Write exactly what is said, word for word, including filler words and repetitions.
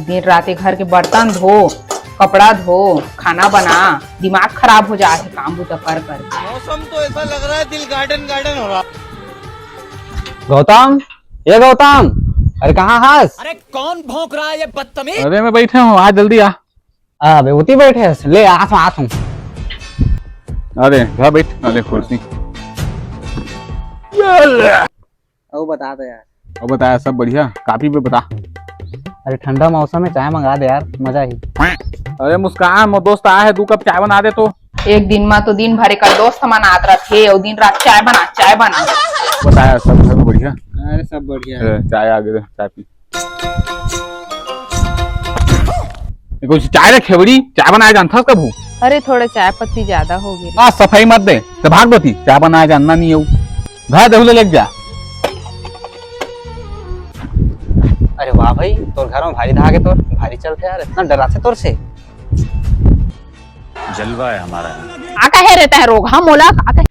दिन रात ये घर के बर्तन धो, कपड़ा धो, खाना बना, दिमाग खराब हो जात हे काम बूता कर कर। मौसम तो ऐसा लग रहा है, दिल गार्डन गार्डन हो रहा। गौतम, ये गौतम, अरे कहाँ हस? अरे कौन भौंक रहा है ये बदतमीज? अरे मैं बैठे हूँ, आ जल्दी आ। अबे उती बैठे हस, ले आत हूँ, आत हूँ। अरे घर बैठ, अरे कुर्सी। अउ बता दे यार। अब बताया सब बढ़िया, कॉपी पे बता। अरे ठंडा मौसम है, चाय मंगा दे यार, मजा ही। अरे मुस्कान, मोर दोस्त आए है, दू कप चाय बना दे तो। एक दिन मा तो दिन भर एकर दोस्त मन आत रथे, अउ दिन रात चाय बना, चाय बना। बताया सब घर में बढ़िया। अरे सब बढ़िया है। ए, चाय आ गए, चाय पी। ए, कुछ चाय रे खेबड़ी, चाय बनाए जानथस कभू? अरे थोड़ा चाय पत्ती ज्यादा हो गई। आ सफाई मत दे, ते भाग देती, चाय बनाए जानना नहीं है वो। घर देहू ले लेके जा। अरे वाह भाई, तोर घर में भारी धागे तोर, भारी चलथे यार, इतना डराथे तोर से। जलवा है हमारा। का कहे रहता है रोग, हम बोला का कहे?